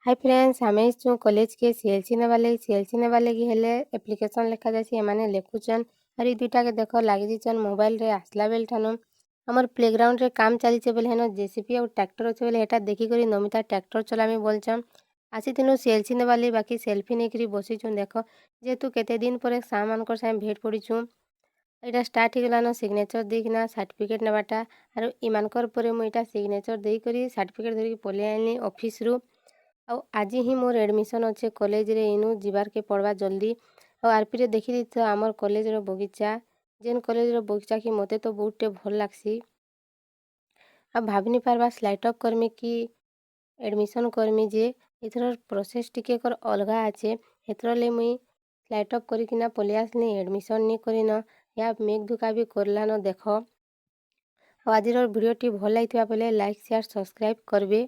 High friends, ଆମେ ଆସିଛୁଁ କଲେଜକେ CLC ନେବାର୍ ଲାଗି। ସିଏଲସି ନେବାର୍ ଲାଗି ହେଲେ ଆପ୍ଲିକେସନ୍ ଲେଖାଯାଏସି। ଏମାନେ ଲେଖୁଛନ୍ ଆର୍ ଇ ଦୁଇଟାକେ ଦେଖ, ଲାଗିଯାଇଛନ୍ ମୋବାଇଲରେ ଆସିଲା ବେଲ୍ ଠାନୁ। ଆମର୍ ପ୍ଲେଗ୍ରାଉଣ୍ଡରେ କାମ୍ ଚାଲିଛେ ବେଲେ ହେନ ଜେସିବି ଆଉ ଟ୍ରାକ୍ଟର ଅଛେ ବେଲେ ହେଟା ଦେଖିକରି ନମିତା ଟ୍ରାକ୍ଟର ଚଲାମି ବୋଲଛନ୍। ଆସିଥିନୁ ସିଏଲସି ନେବାର୍ ଲାଗି, ବାକି ସେଲ୍ଫି ନେଇକରି ବସିଛୁଁ। ଦେଖ, ଯେହେତୁ କେତେ ଦିନ ପରେ ସାର୍ମାନଙ୍କର୍ ସାଙ୍ଗେ ଭେଟ୍ ପଡ଼ିଛୁଁ। ଏଇଟା ଷ୍ଟାର୍ଟ ହେଇଗଲାନ ସିଗ୍ନେଚର୍ ଦେଇକିନା ସାର୍ଟିଫିକେଟ୍ ନେବାଟା। ଆରୁ ଇମାନଙ୍କର୍ ପରେ ମୁଇଁ ଇଟା ସିଗ୍ନେଚର୍ ଦେଇକରି ସାର୍ଟିଫିକେଟ୍ ଧରିକି ପଲେଇ ଆଇଲି ଅଫିସ୍ରୁ। ଆଉ ଆଜି ହିଁ ମୋର୍ ଆଡ଼ମିସନ୍ ଅଛେ କଲେଜରେ, ଇନୁ ଯିବାର୍କେ ପଡ଼୍ବା ଜଲ୍ଦି। ଆଉ ଆର୍ପିରେ ଦେଖିଦେଇଥ ଆମର୍ କଲେଜର ବଗିଚା, ଯେନ୍ କଲେଜର ବଗିଚା କି ମତେ ତ ବହୁତଟେ ଭଲ୍ ଲାଗ୍ସି। ଆଉ ଭାବିନି ପାର୍ବା ସ୍ଲାଇଡ୍ ଅପ୍ କର୍ମି କି ଆଡ଼ମିସନ୍ କର୍ମି ଯେ, ଏଥର ପ୍ରୋସେସ୍ ଟିକେ କର୍ ଅଲଗା ଅଛେ। ହେଥିରର୍ ଲାଗି ମୁଇଁ ସ୍ଲାଇଡ୍ ଅପ୍ କରିକିନା ପଲେଇ ଆସିଲି, ଆଡ଼ମିସନ୍ ନି କରିନ। ୟା ମେଘ୍ ଧୁକା ବି କର୍ଲାନ ଦେଖ। ଆଉ ଆଜିର ଭିଡ଼ିଓଟି ଭଲ୍ ଲାଗିଥିବା ବେଲେ ଲାଇକ୍, ସେୟାର୍, ସବସ୍କ୍ରାଇବ୍ କରିବେ।